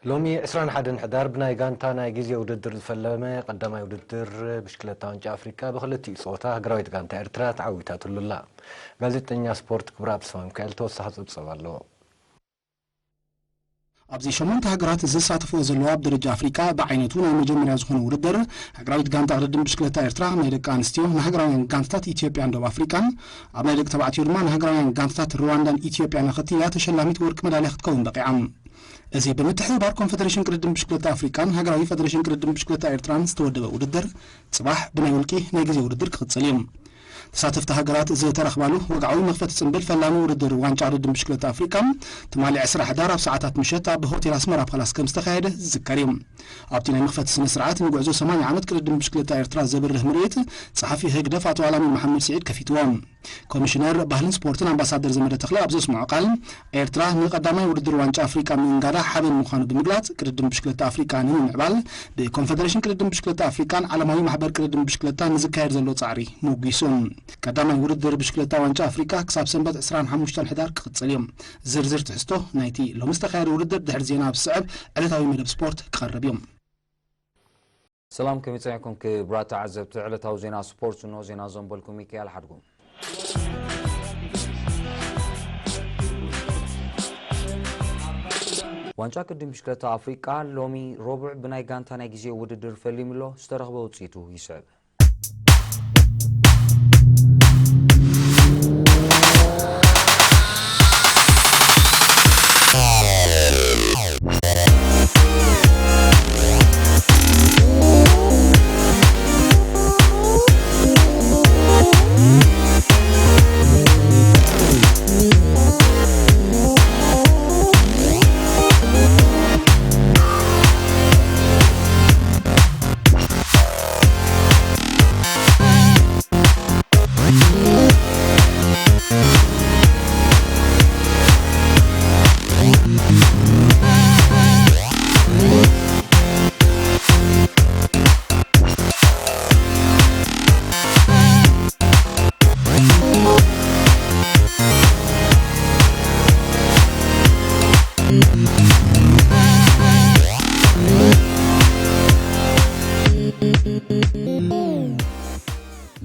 ሎሚ ዕስራን ሓደን ሕዳር ብናይ ጋንታ ናይ ግዜ ውድድር ዝፈለመ ቀዳማይ ውድድር ብሽክለታ ዋንጫ ኣፍሪቃ ብክልቲኡ ጸወታ ሃገራዊት ጋንታ ኤርትራ ተዓዊታትሉ ኣላ። ጋዜጠኛ ስፖርት ክብረኣብ ተስፋሚካኤል ተወሳኺ ጸብጸብ ኣለዎ። ኣብዚ ሸሞንተ ሃገራት ዝሳተፍኦ ዘለዋ ኣብ ደረጃ ኣፍሪቃ ብዓይነቱ ናይ መጀመርያ ዝኾነ ውድድር፣ ሃገራዊት ጋንታ ቅድድም ብሽክለታ ኤርትራ ኣብ ናይ ደቂ ኣንስትዮ ንሃገራውያን ጋንታታት ኢትዮጵያን ደቡብ ኣፍሪቃን፣ ኣብ ናይ ደቂ ተባዕትዮ ድማ ንሃገራውያን ጋንታታት ሩዋንዳን ኢትዮጵያን ኣኸቲላ ተሸላሚት ወርቂ መዳልያ ክትከውን በቂዓ። እዚ ብምትሕብባር ኮንፈደሬሽን ቅድድም ብሽክለታ ኣፍሪቃን ሃገራዊ ፈደሬሽን ቅድድም ብሽክለታ ኤርትራን ዝተወደበ ውድድር፣ ጽባሕ ብናይ ውልቂ ናይ ግዜ ውድድር ክቕጽል እዩ። ተሳተፍቲ ሃገራት ዝተረኽባሉ ወግዓዊ መኽፈቲ ጽምብል ፈላሚ ውድድር ዋንጫ ቅድድም ብሽክለታ ኣፍሪቃ፣ ትማሊ ዕስራ ሕዳር ኣብ ሰዓታት ምሸት ኣብ ሆቴል ኣስመራ ፓላስ ከም ዝተኻየደ ዝዝከር እዩ። ኣብቲ ናይ መኽፈቲ ስነ ስርዓት ንጉዕዞ ሰማንያ ዓመት ቅድድም ብሽክለታ ኤርትራ ዘብርህ ምርኢት፣ ጸሓፊ ህግደፍ ኣቶ ኣላሚን መሓመድ ስዒድ ከፊትዎ። ኮሚሽነር ባህልን ስፖርትን ኣምባሳደር ዘመደ ተኽለ ኣብ ዘስምዖ ቃል፣ ኤርትራ ንቐዳማይ ውድድር ዋንጫ ኣፍሪቃ ምእንጋዳ ሓበን ምዃኑ ብምግላጽ፣ ቅድድም ብሽክለታ ኣፍሪቃ ንምምዕባል ብኮንፈደሬሽን ቅድድም ብሽክለታ ኣፍሪቃን ዓለማዊ ማሕበር ቅድድም ብሽክለታ ንዝካየድ ዘሎ ጻዕሪ ሞጒሱ። ቀዳማይ ውድድር ብሽክለታ ዋንጫ ኣፍሪቃ ክሳብ ሰንበት ዕስራን ሓሙሽተን ሕዳር ክቕጽል እዩ። ዝርዝር ትሕዝቶ ናይቲ ሎሚ ዝተኻየደ ውድድር ድሕሪ ዜና ኣብ ዝስዕብ ዕለታዊ መደብ ስፖርት ክቐርብ እዩ። ሰላም፣ ከመይ ጸኒሕኩም ክቡራት ተዓዘብቲ ዕለታዊ ዜና ስፖርት? እንሆ ዜና ዘንበልኩም ሚካኤል ሓድጉ። ዋንጫ ቅድድም ብሽክለታ ኣፍሪቃ ሎሚ ረቡዕ ብናይ ጋንታ ናይ ግዜ ውድድር ፈሊሙ ኣሎ። ዝተረኽበ ውጽኢቱ ይስዕብ።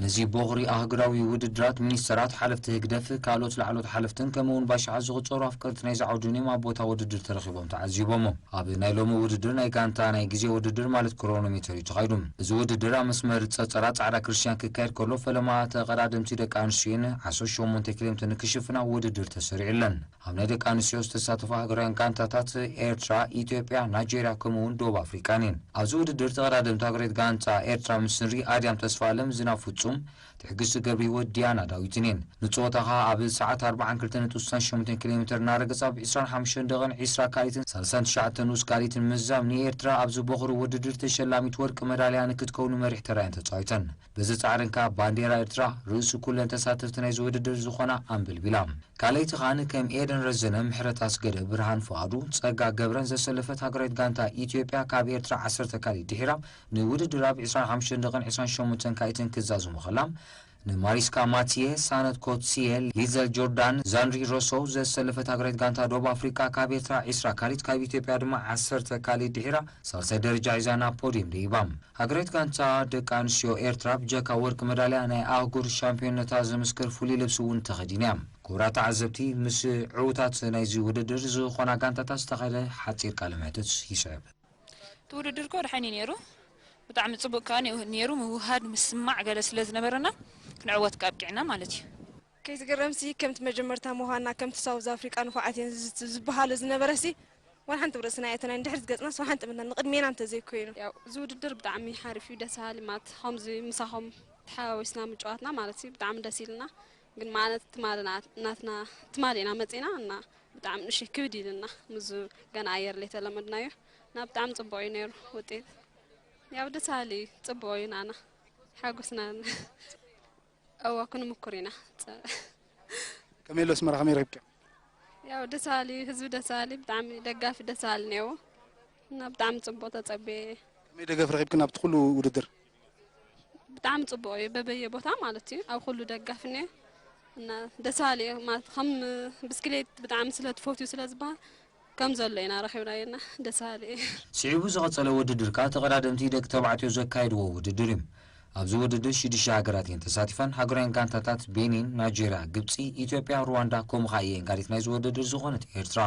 ነዚ ቦኽሪ ኣህጉራዊ ውድድራት፣ ሚኒስተራት፣ ሓለፍቲ ህግደፍ፣ ካልኦት ላዕለዎት ሓለፍትን ከምኡውን ባሽዓት ዝቑጸሩ ኣፍቀርቲ ናይዚ ዓውዲ እውን ኣብ ቦታ ውድድር ተረኺቦም ተዓዚቦሞ። ኣብ ናይ ሎሚ ውድድር ናይ ጋንታ ናይ ግዜ ውድድር ማለት ክሮኖሜተር እዩ ተኻይዱ። እዚ ውድድር ኣብ መስመር ጸጸራ ጻዕዳ ክርስትያን ክካየድ ከሎ፣ ፈለማ ተቐዳደምቲ ደቂ ኣንስትዮን ዓሰርተ ሸሞንተ ኪሎ ሜትር ክሽፍና ውድድር ተሰሪዕለን። ኣብ ናይ ደቂ ኣንስትዮ ዝተሳተፋ ሃገራውያን ጋንታታት ኤርትራ፣ ኢትዮጵያ፣ ናይጄርያ ከምኡውን ደቡብ ኣፍሪቃን እየን። ኣብዚ ውድድር ተቐዳደምቲ ሃገራዊት ጋንታ ኤርትራ ምስ ንርኢ ኣድያም ተስፋኣለም፣ ዝናብ ፍጹም፣ ትዕግስቲ ገብረህይወት፣ ዲያና ዳዊትን እየን። ንጸወታ ከኣ ኣብ ሰዓት ኣርብዓን ክልተን ነጥቢ ስሳን ሸሞንተን ኪሎ ሜትር እናረገጻ፣ ኣብ ዕስራን ሓሙሽተን ደቐን ዕስራ ካልኢትን ሰላሳን ትሽዓተን ንኡስ ካልኢትን ምዝዛም ንኤርትራ ኣብዚ ቦኽሪ ውድድር ተሸላሚት ወርቂ መዳልያ ንክትከውን መሪሕ ተራየን ተጻዊተን። በዚ ጻዕረን ከኣ ባንዴራ ኤርትራ ርእሲ ኩለን ተሳተፍቲ ናይዚ ውድድር ዝኾና ኣንበልቢላ። ካልኣይቲ ከኣ ከም ኤደን ረዘነ፣ ምሕረት ኣስገደ፣ ብርሃን ፍቓዱ፣ ጸጋ ገብረን ዘሰለፈት ሃገራዊት ጋንታ ኢትዮጵያ ካብ ኤርትራ ዓሰርተ ካልኢት ድሒራ ንውድድር ኣብ ዕስራን ሓሙሽተን ደቐን ዕስራን ሸሞንተን ካልኢትን ክዛዝሙ ከላ፣ ንማሪስካ ማቲየ፣ ሳነት ኮትሲየ፣ ሊዘል ጆርዳን፣ ዛንድሪ ሮሶው ዘሰለፈት ሃገራዊት ጋንታ ደቡብ ኣፍሪቃ ካብ ኤርትራ ዕስራ ካልኢት፣ ካብ ኢትዮጵያ ድማ ዓሰርተ ካልኢት ድሒራ ሳልሳይ ደረጃ ሒዛ ናብ ፖድየም ደይባ። ሃገራዊት ጋንታ ደቂ ኣንስትዮ ኤርትራ ብጀካ ወርቂ መዳልያ ናይ ኣህጉር ሻምፒዮንነታ ዝምስክር ፍሉይ ልብሲ እውን ተኸዲና እያ። ክቡራት ተዓዘብቲ፣ ምስ ዕዉታት ናይዚ ውድድር ዝኾና ጋንታታት ዝተኻየደ ሓጺር ቃለ ምሕትት ይስዕብ። እቲ ውድድር እኮ ደሓን እዩ ነይሩ። ብጣዕሚ ጽቡቕ ከኣ ነይሩ። ምውህሃድ ምስማዕ ገለ ስለ ዝነበረና ክንዕወት ከኣ ኣብቂዕና ማለት እዩ። ከይትግረምሲ፣ ከምቲ መጀመርታ ምዃንና፣ ከምቲ ሳውዝ ኣፍሪቃ ንፉዓት እየን ዝት-፣ ዝበሃሎ ዝነበረሲ፣ ዋላ ሓንቲ ርእስና ኣይእተናን፣ ንድሕሪት ገጽናስ ዋላ ሓንቲ ምና ንቕድሜና እንተዘይኮይኑ። ያው፣ እዚ ውድድር ብጣዕሚ ሓሪፍ እዩ፣ ደስ በሃሊ፣ ማለት ከምዚ ምሳኹም ተሓዋዊስና ምጭዋትና ማለት እዩ ብጣዕሚ ደስ ኢልና። ግን ማለት ትማሊ ና-፣ ናትና ትማሊ ኢና መጺና እና ብጣዕሚ ንእሽተይ ክብድ ኢልና፣ ምስዚ ገና ኣየር ለይተለመድናዮ እና ብጣዕሚ ጽቡቕ እዩ ነይሩ ውጤት። ያው ደስ በሃሊ እዩ፣ ጽቡቕ እዩ፣ ናና ሓጎስና። እወ፣ ክንምኩር ኢና። ጸ-፣ ከመይ ኣሎ ኣስመራ፣ ከመይ ረኺብክዮ? ያው ደስ በሃሊ፣ ህዝቢ ደስ በሃሊ፣ ብጣዕሚ ደጋፊ ደስ በሃሊ ነይዎ እና ብጣዕሚ ጽቡቕ ተጸብየ። ከመይ ደገፍ ረኺብክን ኣብቲ ኩሉ ውድድር? ብጣዕሚ ጽቡቕ እዩ፣ በበየ ቦታ ማለት እዩ፣ ኣብ ኩሉ ደጋፊ ነይሩ እና ደስ በሃሊ እዩ ማለት፣ ከም ብስክሌት ብጣዕሚ ስለ ትፈትዩ ስለ ዝበሃል ከም ዘሎ ኢና ረኺብናዮ እና ደስ በሃሊ እዩ። ስዒቡ ዝቐጸለ ውድድር ከኣ ተቐዳደምቲ ደቂ ተባዕትዮ ዘካየድዎ ውድድር እዩ። ኣብዚ ውድድር ሽዱሽተ ሃገራት እየን ተሳቲፈን። ሃገራውያን ጋንታታት ቤኒን፣ ናይጄርያ፣ ግብጺ፣ ኢትዮጵያ፣ ሩዋንዳ ከምኡ ከኣ እየን ጋሪት ናይዚ ውድድር ዝኾነት ኤርትራ።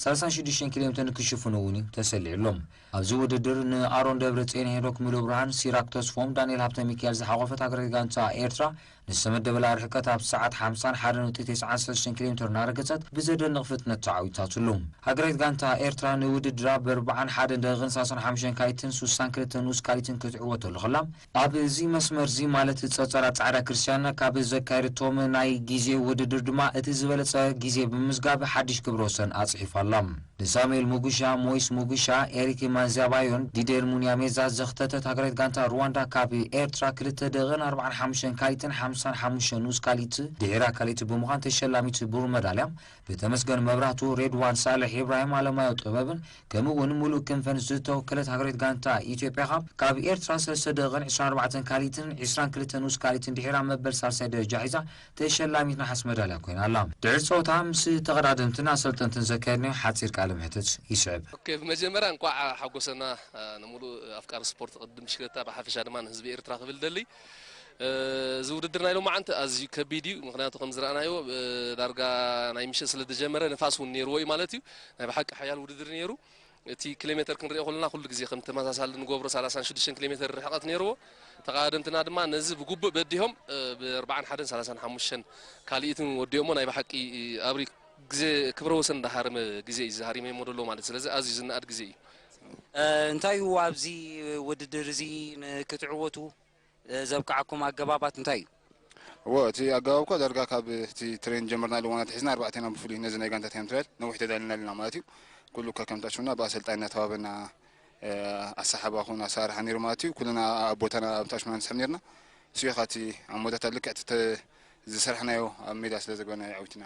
ሰላሳን ሽዱሽተን ኪሎ ሜትር ክሽፍኑ እውን እዩ ተሰሊዑሎም። ኣብዚ ውድድር ንኣሮን ደብረጽዮን፣ ሄኖክ ሙሉብርሃን፣ ሲራክ ተስፎም፣ ዳንኤል ሃብተሚካኤል ዝሓቖፈት ሃገራዊት ጋንታ ኤርትራ ንዝተመደበላ ርሕቀት ኣብ ሰዓት ሓምሳን ሓደን ነጥቢ ተስዓን ሰለስተን ኪሎ ሜትር እናረገጸት ብዘደንቕ ፍጥነት ተዓዊታትሉ። ሃገራዊት ጋንታ ኤርትራ ንውድድራ ብኣርባዓን ሓደን ደቂቕን ሰላሳን ሓሙሽተን ካሊትን ሱሳን ክልተን ንኡስ ካሊትን ክትዕወተሉ ከላ፣ ኣብዚ መስመርዚ ማለት ጸጸራ ጻዕዳ ክርስትያን ካብ ዘካየደቶም ናይ ግዜ ውድድር ድማ እቲ ዝበለጸ ግዜ ብምምዝጋብ ሓድሽ ክብረ ወሰን ኣጽሒፋ ኣላ። ንሳሙኤል ሙጉሻ፣ ሞይስ ሙጉሻ፣ ኤሪክ ማንዛባዮን ዲዴር ሙንያሜዛ ዘኽተተት ሃገራዊት ጋንታ ሩዋንዳ ካብ ኤርትራ ክልተ ደቂቕን ኣርባዓን ሓሙሽተን ካሊትን ሓምሳን ሓሙሽተን ንኡስ ካሊት ድሒራ ካልኣይቲ ብምዃን ተሸላሚት ብሩር መዳልያ ብተመስገን መብራህቱ፣ ሬድዋን ሳልሕ፣ ኢብራሂም ኣለማዮ ጥበብን ከምኡ እውን ሙሉእ ክንፈን ዝተወከለት ሃገራዊት ጋንታ ኢትዮጵያ ካብ ኤርትራ ሰለስተ ደቂቕን ዕስራን ኣርባዕተን ካሊትን ዕስራን ክልተን ንኡስ ካሊትን ድሒራ መበል ሳልሳይ ደረጃ ሒዛ ተሸላሚት ነሓስ መዳልያ ኮይና ኣላ። ድሕሪ ጸወታ ምስ ተቐዳደምትን ኣሰልጠንትን ዘካየድናዮ ሓጺር ቃለ መሕትት ይስዕብ። ኦኬ፣ ብመጀመርያ እንኳዕ ሓጎሰና ንሙሉእ ኣፍቃሪ ስፖርት ቅድም ብሽክለታ ብሓፈሻ ድማ ንህዝቢ ኤርትራ ክብል ደሊ። እዚ ውድድር ናይ ሎማዓንቲ ኣዝዩ ከቢድ እዩ። ምክንያቱ ከም ዝረኣናዮ ዳርጋ ናይ ምሸት ስለ ዝጀመረ ንፋስ እውን ነይርዎ እዩ ማለት እዩ። ናይ ብሓቂ ሓያል ውድድር ነይሩ። እቲ ኪሎ ሜተር ክንሪኦ ከለና ኩሉ ግዜ ከም ተመሳሳሊ ንገብሮ ሰላሳን ሽዱሽተን ኪሎ ሜተር ርሕቐት ነይርዎ። ተቐዳደምትና ድማ ነዚ ብጉቡእ በዲሆም ብ ኣርባዓን ሓደን ሰላሳን ሓሙሽተን ካልኢትን ወዲኦሞ ናይ ብሓቂ ኣብሪ ግዜ ክብረ ወሰን እንዳሃረመ ግዜ እዩ ዝሃሪመ እሞ ደሎ ማለት ስለዚ ኣዝዩ ዝነኣድ ግዜ እዩ። እንታይ እዩ ኣብዚ ውድድር እዚ ንክትዕወቱ ዘብቅዓኩም ኣገባባት እንታይ እዩ? እዎ እቲ ኣገባብ እኳ ዳርጋ ካብ እቲ ትሬን ጀመርናሉ እዋን ኣትሒዝና ኣርባዕቴና ብፍሉይ ነዚ ናይ ጋንታታይና ትራያል ነዊሕ ተዳሊና ኣለና ማለት እዩ። ኩሉ እኳ ከምቲ ኣሽሙና ብኣሰልጣኒ እናተዋበና ኣሰሓሕባ ኹን ኣሰራርሓ ነይሩ ማለት እዩ። ኩልና ኣብ ቦታና ኣብቲ ኣሽሙና ንስሕብ ነይርና። እሱ እዩ ኻቲ ኣብ መወዳእታ ልክዕ እቲ ዝሰራሕናዮ ኣብ ሜዳ ስለ ዘግበርናዮ ዓዊትና።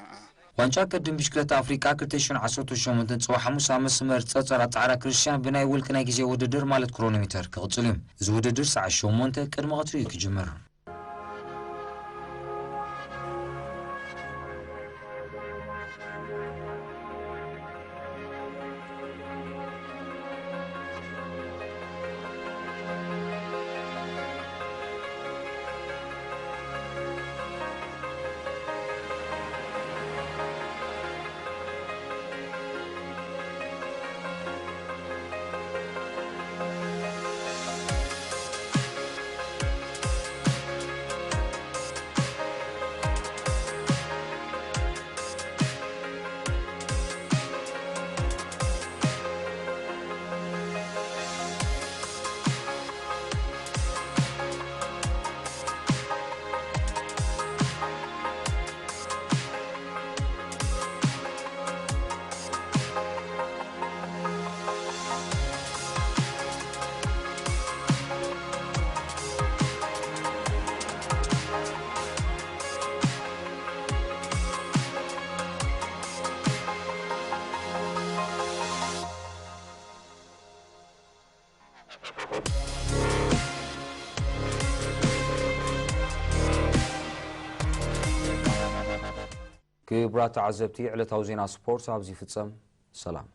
ዋንጫ ቅድም ብሽክለታ ኣፍሪቃ ክልተ ሽሕን ዓሰርተ ሸሞንተን ጽባሕ ሓሙስ ኣብ መስመር ጸጸር ኣጻዕዳ ክርስትያን ብናይ ውልቂ ናይ ግዜ ውድድር ማለት ክሮኖሜተር ክቕጽል እዩ። እዚ ውድድር ሰዓት ሸሞንተ ቅድሚ ቀትሪ እዩ ክጅምር። ክቡራት ተዓዘብቲ፣ ዕለታዊ ዜና ስፖርት ኣብዚ ይፍጸም። ሰላም።